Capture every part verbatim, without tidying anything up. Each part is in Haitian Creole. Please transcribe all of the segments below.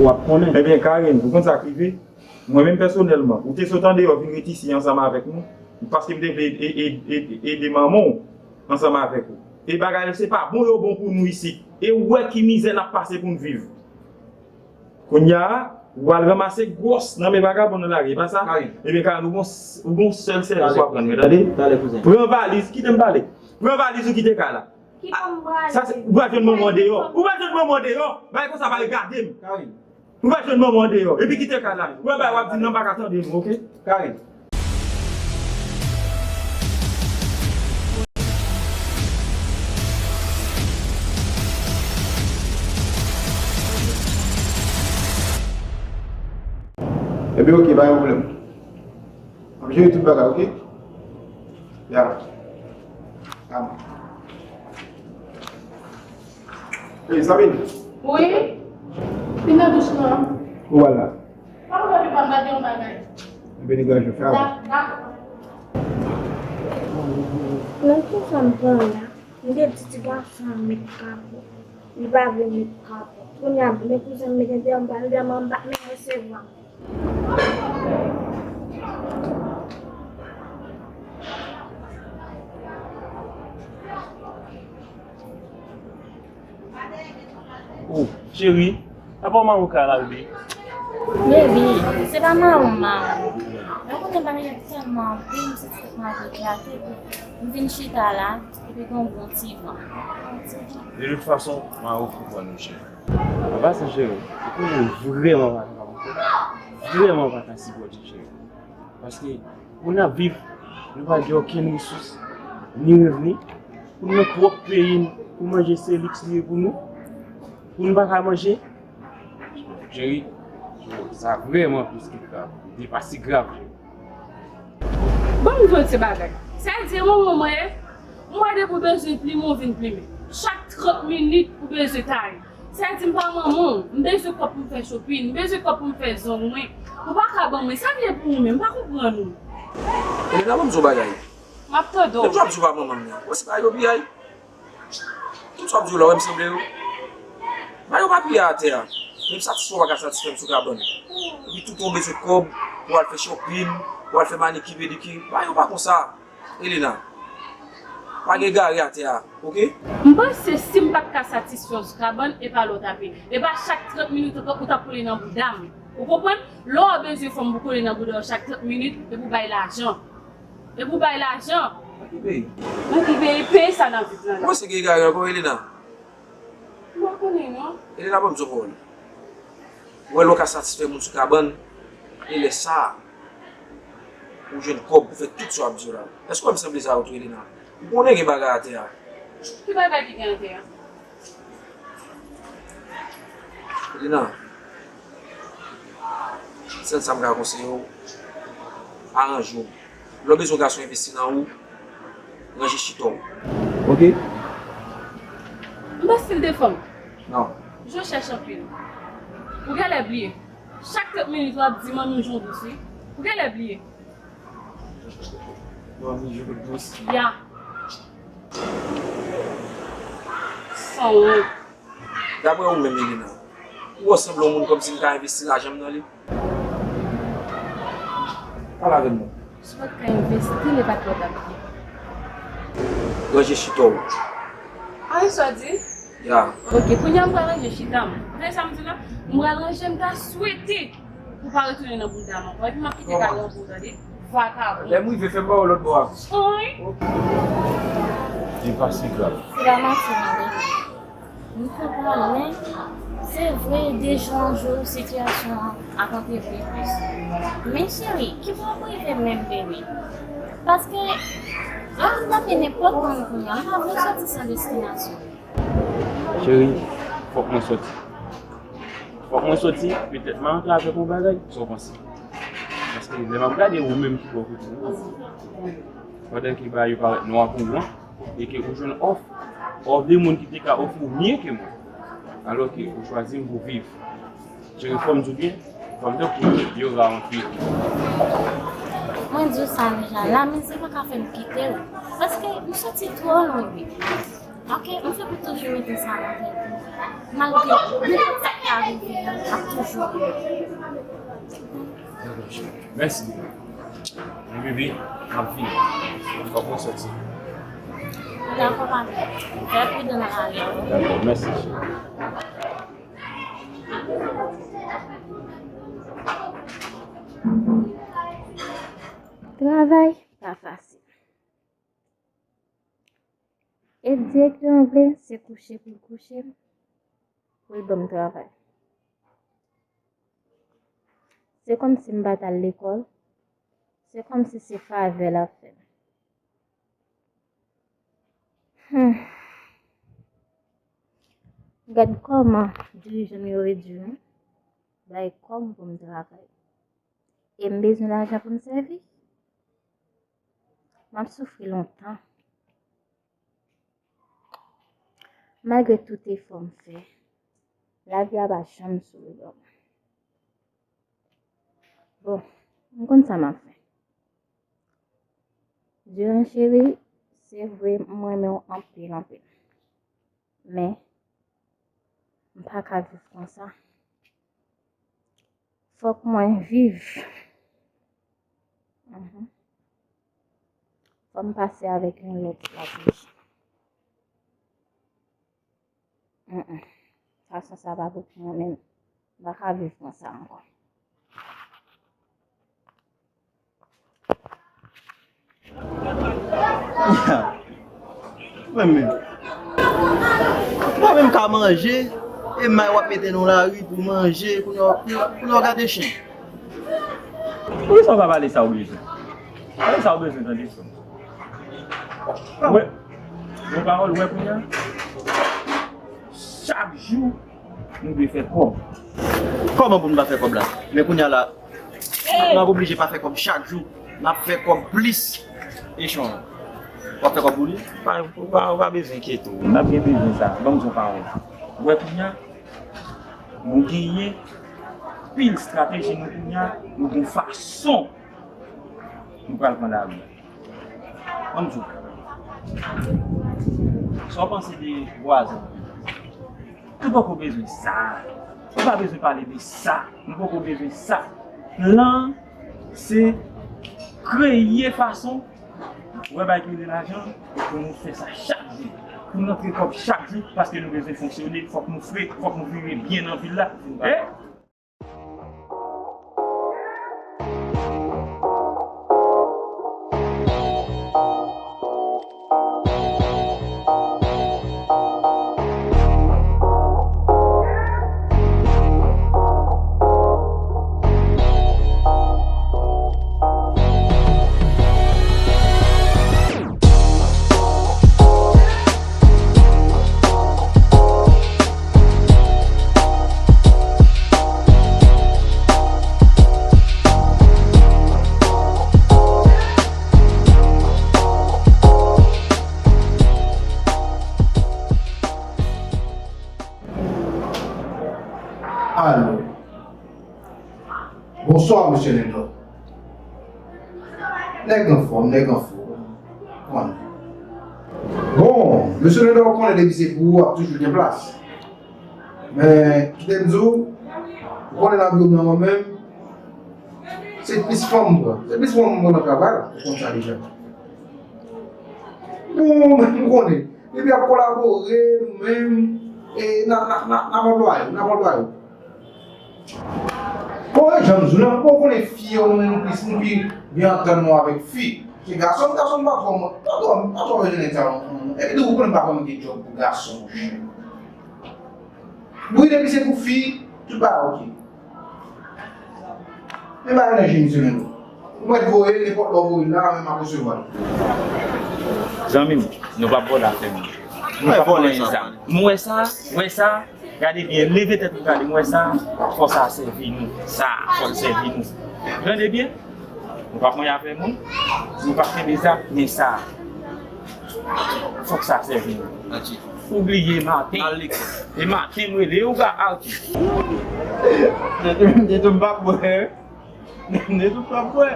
W ap konnen. Ebyen, Karen, ou konn sa k rive? Mwen menm pèsonèlman, ou te sot andeyò vin ret isi ansanm avèk nou, paske m te vle ede, ede, ede, ede manman w ansanm avèk ou. E bagay yo, se pa bon yo bon pou nou isit. E ou wè ki mizè n ap pase pou n viv. Kounye a, ou al ranmase gwòs nan men vagabon nan lari, e pa sa? Karen. Ebyen, Karen, ou gon, ou gon sèl sèvis w ap rann mwen, tande? Talè, kouzen. Pran valiz, kite m pale. Pran valiz ou kite kay la. Ki bò m prale? Sa se, ou pral jwenn manman w deyò. Ou pral jwenn manman w deyò. Bagay konsa pa regade m. Karen. Ou pral jwenn manman w deyò. Epi kite kay la. Ou wè bagay w ap di m nan, m pa ka tande nou, oke? Karen. Ebyen, oke, pa gen pwoblèm. M ap jere tout bagay, oke? Ya. Am. Hey, Sabine. Wi? Vin nan douch lan. Ou wè la. Pa wè, pa gade yon bagay. Ebyen, degaj ou, fè avan. Dakò. Nan ki sa m pran la? M te di ti gason an met kapòt. Li pa vle met kapòt. Kounye a, men kouzen m mete deyò, m pral deyò, m anba, men resevwa m. Oh, cheri, apa w mawon kay la, bebe? Baby, se pa mawon m mawon. Ou konnen bagay yo tèlman anpil, m santi tèt mwen ap eklate, epi m vin chita la, epi gen yon bon ti van. De tout fason, mawon fou pran nou, cheri. An pasan, cheri, ou konnen m vrèman pa ka, vrèman pa ka sipòte, cheri. Paske pou n ap viv, nou pa gen okenn resous, ni revni, pou n nan pwòp peyi n, pou manje se liks li ye pou nou, pou n pa ka manje. Cheri, sa vrèman plis ke grav, li depase grav, cheri. Ban m di w ti bagay. Sa di manman mwen, mwen depi w bezwen plimen, w vin plimen. Chak trant minit, ou bezwen taye. Sa di m pa manman w, m bezwen kòb pou m fè chopin, m bezwen kòb pou m fè zong mwen. Ou pa ka ban mwen, sa l ye pou ou menm, m pa konprann ou. Elena, ban m di w bagay. M ap tande w. Depi w ap di w pa manman m nan, wè se bagay yo piyay. Tout sa w ap di w la, wè m sanble yo. Bagay yo pa piyay atè a. Menm satisfè w pa ka satisfè m sou kabann. Epi tout ou bezwen kòb pou al fè chopin, pou al fè maniki, pediki. Bagay yo pa konsa. Elena, pa gen egare atè a, oke? M panse si m pa t ka satisfè w sou kabann, e pa lè w t ap ye. E pa chak trant minit ou t ap kole nan bouda m. Ou konprann? Lè w bezwen fanm pou kole nan bouda w chak trant minit, epi w bay lajan. Epi w bay lajan. Nan ki peyi? Nan ki peyi? Peyi sa n ap viv nan la. Ou panse gen egare ankò, Elena? M pa konnen non. Elena, ban m di w pawòl. Ou wè lè w ka satisfè moun sou kabann, e lè sa a, ou jwenn kòb pou fè tout sa w ap di yo la. Èske w wè m sanble sa yo tou, Elena? Ou konnen gen bagay atè a. Ki bagay ki gen atè a? Elena, sèl sa m ka konseye w, aranje w. Lè w bezwen yon gason envesti nan ou, ranje chita w. Oke? M pa stil de fanm. Non. Je cherche anpil. Ou genlè bliye. Chak trant minit w ap di manmi w jan w dous wi. Ou genlè bliye. Manmi jan w dous. Ya. Sanwont. Daprè ou menm, Elena, ou wè sanble yon moun kòmsi m ka envesti lajan m nan li? Pale avè m non. Si w pa t ka envesti, li pa t lòt ap di. Ranje chita w. Ann sa w di? Ya. Oke, kounye a m pral ranje chita m. Ou tande sa m di la? M pral ranje, m ta swete ou pa retounen nan bouda m ankò. Epi m ap kite kay la pou ou, tande? Vakabon. Lè m rive, fè m ba w lòt bò a. Wi. Oke. Li pa si grav. Se pa manti non, baby. M konprann, men se vre, de jou an jou, sitiyasyon an ap anpire plis. Men cheri, ki bò w rive menm, baby? Paske, lè m tape nenpòt moun kounye a, m pa vle sòti san destinasyon. Cheri, fòk mwen sòti. Fòk mwen sòti, petèt m a antre avèk yon bagay, sa w panse? Paske lè m ap gade ou menm ki bò kote m, pandan ke bagay yo parèt nwa pou ou an, e ke ou jwenn òf, òf de moun ki te ka ofri w mye ke mwen. Alò ke ou chwazi m pou viv. Cheri, fò m di w byen, fanm tankou ou yo ra anpil. Mwen di w sa deja, lamizè pa ka fè m kite w. Paske m soti twò lwen, baby. Oke, m fè pou toujou mete sa nan tèt mwen. Malgre nenpòt sa k Sa rive, ap toujou rive. Mèsi. Men bebe, m ap vini. Fòk mwen soti. Dakò, pa gen. Fè pridan nan lari a, wi. Dakò, mèsi, cheri. Travay pa fasil. E direktè an vle, se kouche pou l kouche m, pou l ban m travay. Se kòmsi m pa t al lekòl, se kòmsi se favè l ap fè m. Hmm. Gad kòman dirijan m yo redui m, bay kòb pou m travay. E m bezwen lajan pou m sèvi. M ap soufri lontan. Malgre tout efò m fè, lavi a pa janm souri bò m. Bon, m konn sa m ap fè. Duran cheri, se vre m renmen w anpil, anpil. Men, m pa ka viv konsa. Fòk mwen viv. Mhm. Fò m pase avèk yon lòt estrateji. Mm, mm. Fason sa pa bon pou mwen menm. M pa ka viv konsa ankò. Mwen menm. Mwen menm ka manje, e may w ap mete nou lari pou manje, kounye a, kounye a, kounye a w gade chen. Poukisa w pa pale sa w bezwen? Pale sa w bezwen, tande frè m. Wè, yon pawòl, wè kounye a. Chak jou, nou dwe fè kòb. Kòman pou n pa fè kòb la? Men kounye a la, nou ap oblije pa fè kòb chak jou. N ap fè kòb plis. Echanj. W ap fè kòb pou li? Pa, pa, pa bezwen enkyete w. N ap gen bezwen sa. Ban m di w yon pawòl. Wè kounye a, nou genyen pil estrateji nou kounye a, nou gen fason nou pral pran lari a. Ban m di w. Sa w panse de vwazen? Nou poko bezwen sa. Nou pa bezwen pale de sa. Nou poko bezwen sa. Plan an, se kreye fason, wè bagay ki rele lajan, pou nou fè sa chak jou. Pou n rantre kòb chak jou, paske nou bezwen fonksyone, fòk nou fre, fòk nou vire byen nan vil la. Eh? Alo. Bonswa, mesye Lendò. Nèg anfòm, nèg anfòm. Kòman? Bon, mesye Lendò, ou konnen depi se pou ou, ap toujou gen plas. Men, kite m di w, ou konnen nan biwo m nan mwen menm, se plis fanm m pran. Se plis fanm m pran nan travay la, ou konn sa deja. Bon, m konnen. Depi y ap kolabore, nou menm, e n a, n a, n a, n ap anplwaye w, n ap anplwaye w. Bon, e jan m di w lan, bon, ou konnen fi yo, nou menm, nou plis, nou pi byen antann nou avèk fi. Se gason, gason pa twò, pa twò, pa twò bezwen nèg sa, non, non. Epi tou, ou konnen pa vrèman gen djòb pou gason, monchè. Wi, depi se pou fi, tout bagay oke. Men bagay nan je misye menm. Ou mèt voye l nenpòt lè w voye l la, men m ap resevwa l. Zanmi m, nou p ap vòlè afè moun. Nou p ap pran zam. M wè sa, wè sa, gade byen, leve tèt ou gade, m wè sa, fò sa sèvi nou. Sa, fò l sèvi nou. Tande byen? Nou p ap manyen afè moun, nou p ap kenbe zam, men sa, fòk sa sèvi nou. Ou bliye maten. E maten m rele ou ka Arthur. Depi m pa bwè. Depi m pa bwè.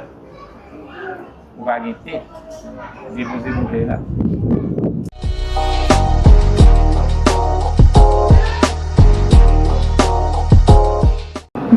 Ou pa gen tèt. Depoze boutèy la.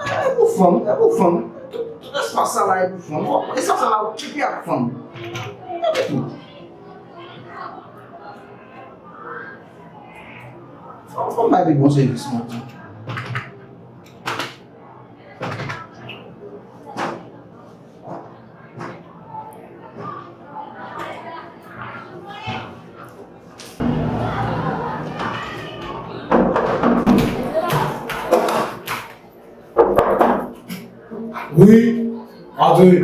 E pou fanm, e pou fanm. Tout, tout espas sa la e pou fanm. Espas sa la okipe ak fanm. E pou tout. Fò, fò m bay pi bon sèvis mwen tou. Wi, antre.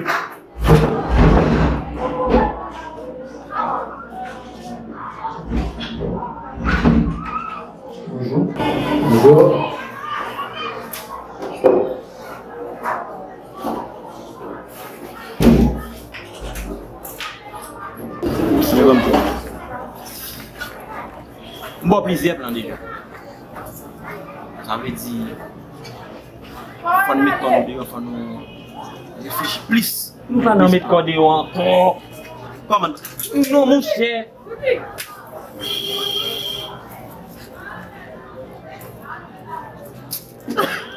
Bonjou. Bonjou. M ba w plizyè plan deja. Sa vle di, fò n met kò nou deyò, fò nou reflechi plis. Nou pa nan met kò deyò ankò. Kòman? Non, monchè.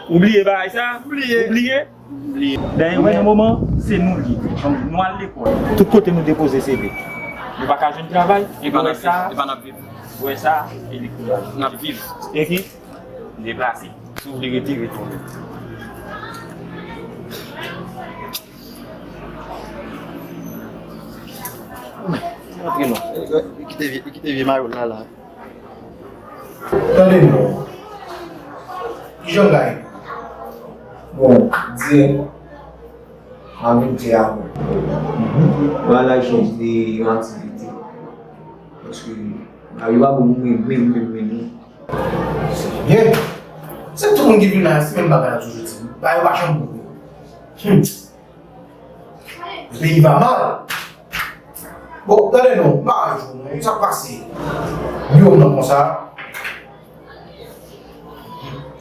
Ou bliye bagay sa? Bliye. Ou bliye? Bliye. Dayè, wè, nan moman, se nou li. Donk, nou al lekòl. Tout kote nou depoze C V. Nou pa ka jwenn travay. Epi wè sa, epi n ap viv. Wè sa, e li kouraj. N ap viv. Epi, deplase. Si w vle rete, rete. Antre non. Li kite vye, li kite vye mayo l la, la. Tande non. Kijan w gaye? Bon, di, m ap vin di a mwen. Mwen al chèche de yon aktivite. Paske, mari pa bon pou mwen, menm, menm, menm, non. Senyè! Se tout moun ki vin la, se menm bagay la toujou di. Bagay yo pa janm bon pou yo. Hmm. Peyi va mal. Bon, tande non, m pa rejou, non. Sa k pase? Biwo m nan konsa.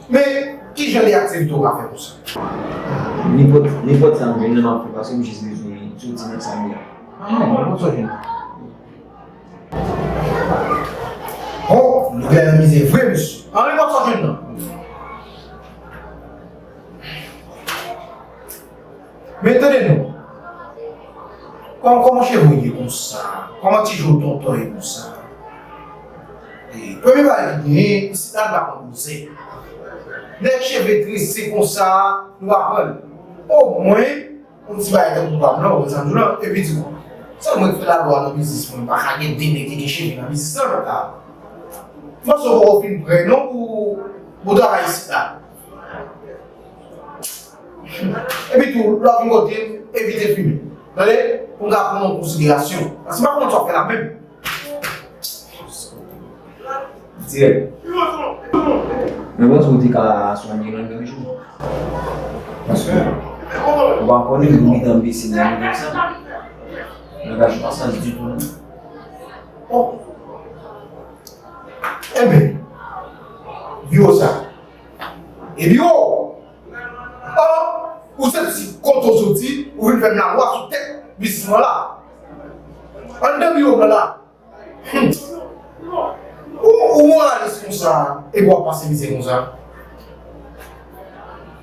Men, ki jan de aktivite w ka fè konsa? Nenpòt, nenpòt sa m jwenn nan m ap fè, paske m jis bezwen soti nan sa m ye a. Ah, nenpòt sa w jwenn. Bon, nèg la nan mizè vre, mesye. Ann, nenpòt sa w jwenn nan. Men tande non. Kòman, kòman cheve w ye konsa? Kòman ti je w tonton ye konsa? E, premye bagay ki genyen, isit la n pa konn koze. Nèg cheve trese konsa, nou pa pran l. Omwen, yon ti bagay tankou pa m nan, ou konn sa m di w lan, epi di bon, sèl mwen ki fè lalwa nan biznis mwen, m pa ka gen de nèg ki gen cheve nan biznis lan, non, la. M panse w poko fin prè non pou, pou travay isit la. Epi tou, lè w ap vin kote m, evite fimen. Tande? Pou m ka pran w an konsiderasyon. Paske m pa konn sa w ap fè la menm. Dirèk. Men mwen panse w te ka swanye langaj ou. Paske, ou pa konnen, ou mete anbesil nan nivo sa. Langaj ou pa saj ditou, non. Oh. Enben, biwo sa. E biwo! Oh! Ou se ti kote w soti, ou vin fè m lalwa sou tèt biznisman la. Anndan biwo m nan la. Hmm. Ou, ou moralis konsa, epi w ap pase mizè konsa.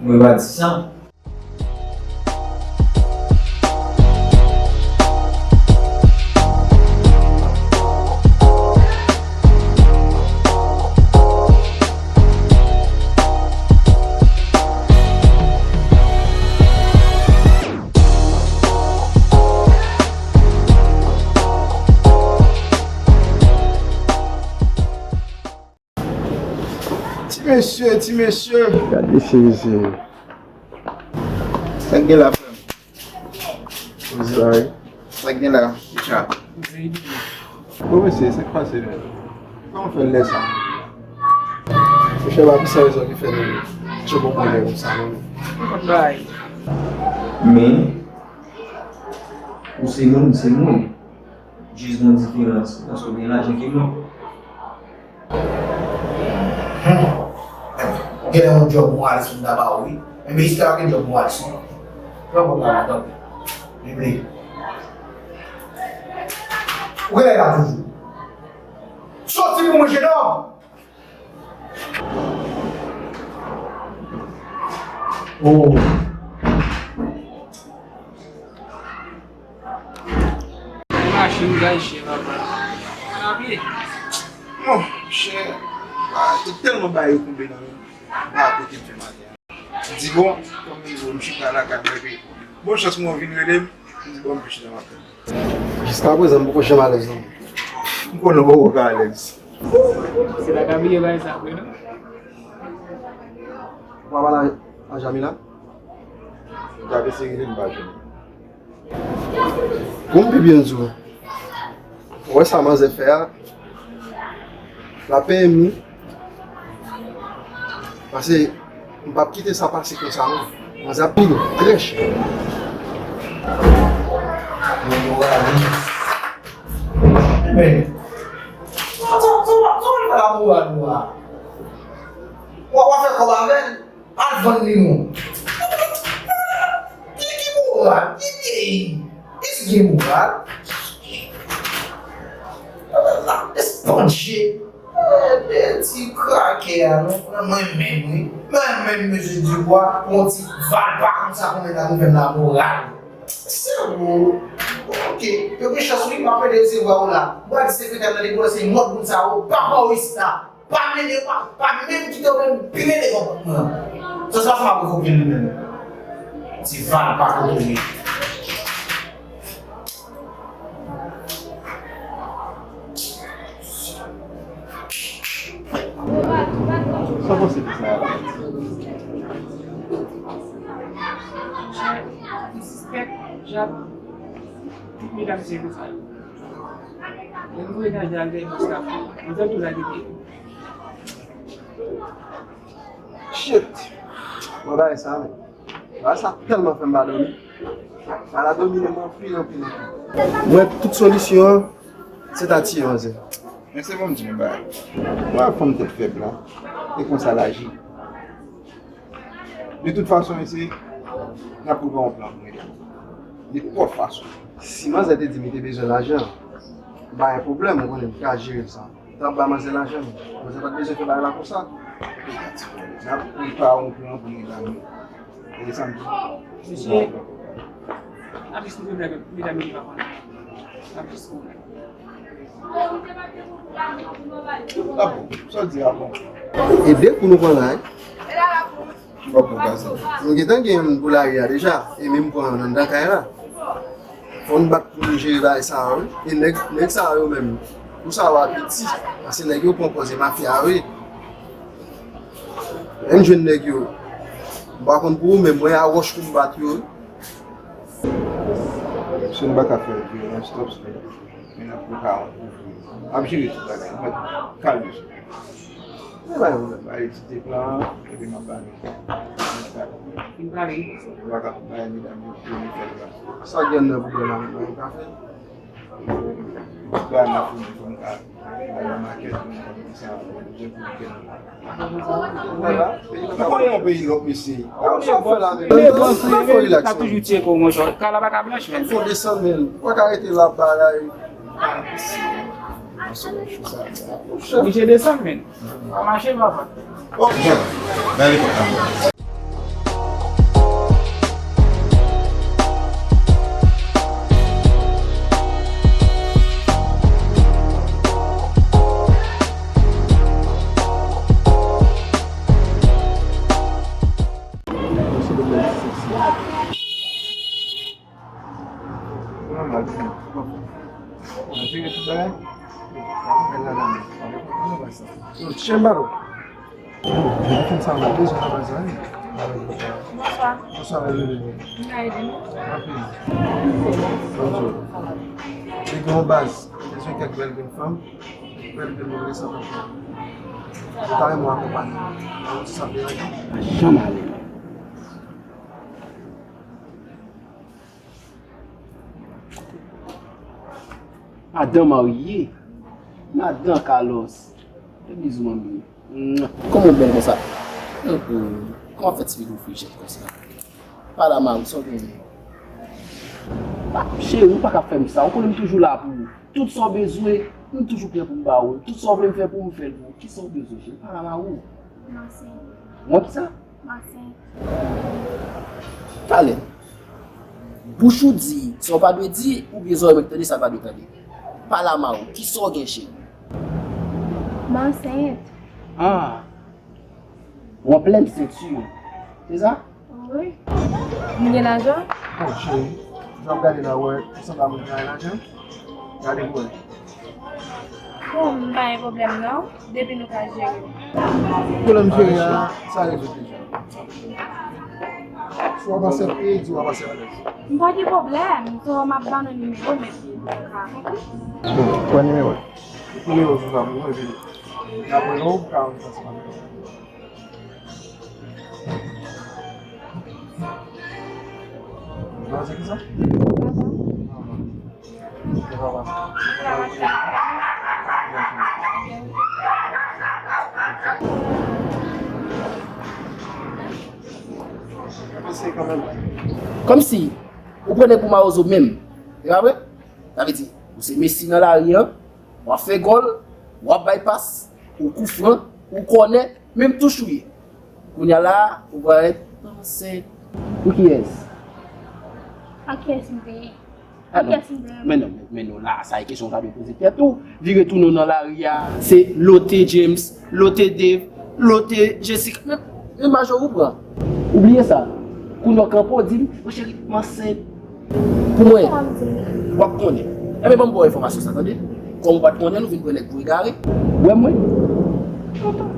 Mwen pa di sa. Ti mesye, ti mesye. Gade se mesye. Sa k gen la, frè m? Sa k gen la, Richard? Bon, mesye, sa k pase menm? Kòman fè l lè sa? Monchè, pa pou sa rezon ki fè nou tchopo pwoblèm konsa, non. Men, ou se moun, m se moun. Jis gen yon diferans, paske w gen lajan ki bon. Genlè yon djòb moralis pou m ta ba ou, wi. Enben, isit la pa gen djòb moralis, non. Pran kòb la, tanpri. Vin peye. Ou genlè la toujou. Soti pou mwen, jenòm! Oh. Machin gaz chè, papa. Mwen ap ye. Bon, chè, ah, te tèlman bagay yo konbe nan men m. Pa kote m fè maten an. M di bon, kòm m rive, m chita lakay mwen, epi bon chans mwen vin rele m, m di bon, m vin chita m ap tann. Jiskaprezan, m poko janm alèz non. M konnen w poko ka alèz. Se pa ka bliye bagay sa vre non. Ou pa pale a Jamila? M t ap eseye rele l, m pa jwenn li. Pou m pi byen di w, ou wè sa manzè fè a, l ap peye m wi. Paske m p ap kite sa pase konsa non. Manzè ap peye m trè chè. Moralis. Men, sa, sa, sa, sa w al fè la moral ou a? W a, w a fè kòb avè l? Al vann li non. Ki, ki moral? Ki peyi? Isit gen moral? Lap espanche. Eh, de ti krakè a non. Mwen menm wi. Mwen menm mesye Dibwa, pou yon ti valpa konsa konbyen tan nou fè m la moral. Sèvo. Ok. Yo gen chans wi, m ap pede resevwa w la. M pral di sekretè m nan depi w wè se mòd moun sa yo, pa pran w isit la. Pa mennen, pa, pa menm kite w menm, pi mennen konpòtman an. Sa se pa sa m ap revoke l li menm. Ti valpa kote w ye. Sa w panse de sa? M sispèk Jap, tout medam se konsa yo. Lè m voye Jap al dèyè bòs la, m tann tou lage pye. Shit! Mwen bagay sa, men. Bagay sa tèlman fè m pa dòmi. Bagay la domine m anpil, anpil, anpil. Mwen, tout solisyon an, se ta tiye manzè. Men se bon m di nou bagay. Mwen, fanm tèt fèb la, e konsa l aji. De tout fason, mesye, n ap prepare yon plan pou ede nou. Nenpòt fason. Si manzè te di m li te bezwen lajan, m pa gen pwoblèm, ou konnen m ka jere sa. M t ap ba manzè lajan, men manzè pa t bezwen fè bagay la konsa. N ap prepare yon plan pou medam yo. E sa m di. Mesye, n ap jis koute medam yo, medam yo ki pa konnen. N ap jis konnen. Ah bon, sa w di a bon. E de kou nou pran la, wi. Fòk nou pase. Nou gentan gen youn pou lari a deja, e menm pran youn anndan kay la. Fò n bat pou nou jere bagay sa yo, wi. E nèg, nèg sa yo menm, pou sa yo ap piti, paske nèg yo pran pòz e mafya yo ye. Lè m jwenn nèg yo, m pa konn pou ou, men mwen a wòch pou m bat yo, wi. Si n pa ka fè vyolans, stop, stop. Men n ap prepare yon kou. M ap jere tout bagay. Mwen kalme sou. Men bay yon lòt bagay, ti te plan, epi m ap ba nou. Fin pale. Ou pa ka bay medam yo pou nou fè l la. Sa gen nan pwoblèm la, nou pa ka fè. Bay m ap fini, fò m ka al nan makèt, mwen konn sa, mwen konn gen pou m fè la. Ou konnen yon peyi lòk, mesye. Sa w fè la menm? Sa w fè relax menm? Kala pa ka blanch menm. Fò desann menm. Ou pa ka rete la bagay. Oblije desann menm. Pa mache papa. Oh, bèl epòk la. Yo, ti chèn baro. Bon, nou fin sa, nou bezwen nan baz la, wi. Bonswa. Bonswa, bebe. Mwen ka ede nou? Anpil. Bonjou. Se gen yon baz, bezwen kèk bèl grenn fanm, bèl grenn moun resan tankou. Yo ta renmen w akonpanye. Sa ap deranje? Pa janm ale. Madan marye. Madan Carlos. Fè bizou manmi. Kòman w bèl konsa? Kòman w ap fè ti figi w frijèt konsa? Pale a mari w, sa w genyen? Cheri, ou pa ka fè m sa. Ou konnen m toujou la pou ou. Tout sa w bezwen, m toujou prè pou m ba ou l. Tout sa w vle m fè pou ou, m fè l pou ou. Kisa w bezwen, cheri? Pale a mari w. M ansent. Mwen kisa? M ansent. Talè. Bouch ou di sa w pa dwe di, oubyen zòrèy mwen ki tande sa l pa dwe tande? Pale a mari w. Kisa w gen, cheri? M ansent. Ah. Ou an plèn senti. Se sa? Wi. M gen lajan? Bon, cheri, jan m gade la, wè, ou sanble a moun ki gen lajan. Gade pou wè. Bon, m pa gen pwoblèm non, depi nou ka jere. Pwoblèm jere a, sa rezoud deja. Si w ap aksepte, di w ap aksepte. M pa gen pwoblèm, so m ap ban nou nimewo, men m ka konprann. Bon, pran nimewo. Nimewo sou sa pou mwen, epi apre nou ka ann fè sa. Nan se ki sa? Kòmsi ou pran nèg pou mawozo menm. E pa vre? Sa vle di, ou se Messi nan lari an, w ap fè gòl, w ap bay pas, ou kou fran, ou kònè, menm touch ou ye. Kounye a la, ou parèt ansent. Pou kiyès? Ak kiyès m te ye? Ah non. Men non, men, men non, la, sa e kesyon w ta dwe poze tèt ou. Vire tounen w nan lari a, se Lote James, Lote Dave, Lote Jessica, men, men majò ou pran. Ou bliye sa. Kounye w kanpe w di m, "Mon cheri, m ansent." Pou mwen, w ap konnen. Enben, ban m ba w enfòmasyon sa, tande. Kòm ou pa t konnen, nou vin pran nèg pou egare. Wè mwen? Tonton,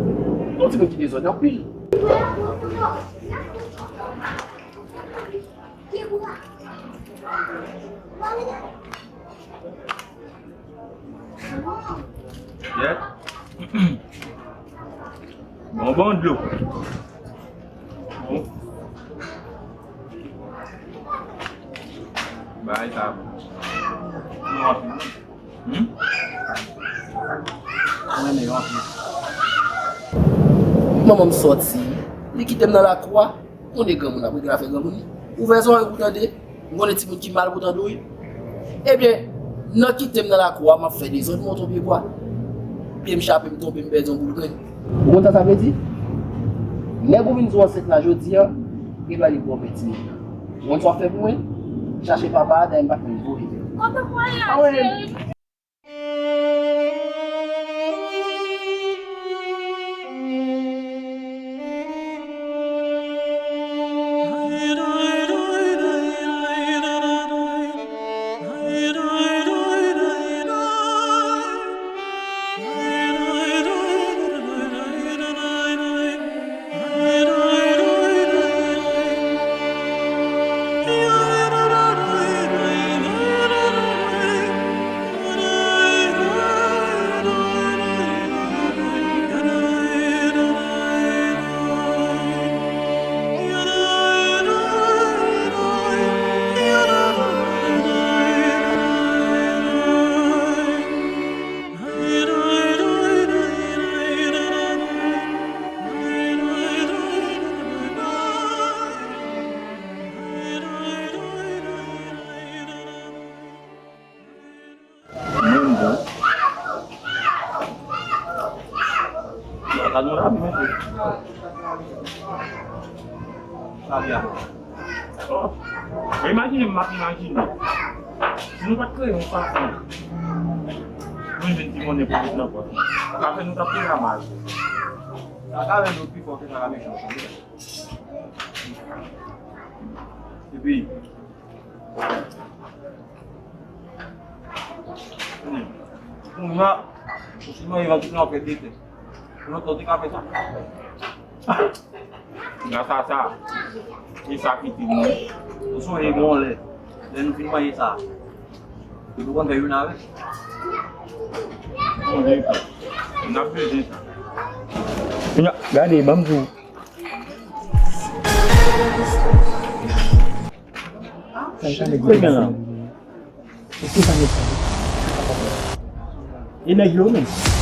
yon timoun ki dezòd anpil. Yèt. Bon, bon dlo. Bon. Bagay sa bon. Nou anpil. Hmm? Mwen renmen yo anpil. Manman m sòti, li kite m nan lakou a. Ou konnen granmoun ap regle afè granmoun li. Ouvè zòrèy w pou tande. M konnen timoun ki mal pou tande w, wi. Ebyen, nan kite m nan lakou a, m ap fè dezòd, m monte yon pye bwa. Pye m chape, m tonbe, m pèdi yon boul grenn. Ou konn sa sa vle di? Nèg ou vin di w ansent la jodi a, gen bagay li pwòp men timoun nan. Ou konn sa w ap fè pou mwen? Chache papa a, dayè m pa t menm voye. Kontan pou anyen, cheri. Mwen bon. Gad yon lavi, mesye. Lavi a. Oh. Imajine, m ap imajine. Si nou pa t kreye yon fason pou nou jwenn ti monnen pou met nan pòch nou, sa fè nou t ap peye a mal. Sa ka rann nou pi fò ke sa ka mechan. Epi, kounye a, ou sinon evantiman w fè deten. Lontan w te ka fè sa. Gras a sa, e sa ki te mwen. Ou sonje gen yon lè, lè nou fin manje sa, nou konn fè youn avè. Sonje, n ap bezwen sa. Kounye a, gade, ban m di w. Sa e sa nèg la. Eske sa nèg sa? E nèg yo menm.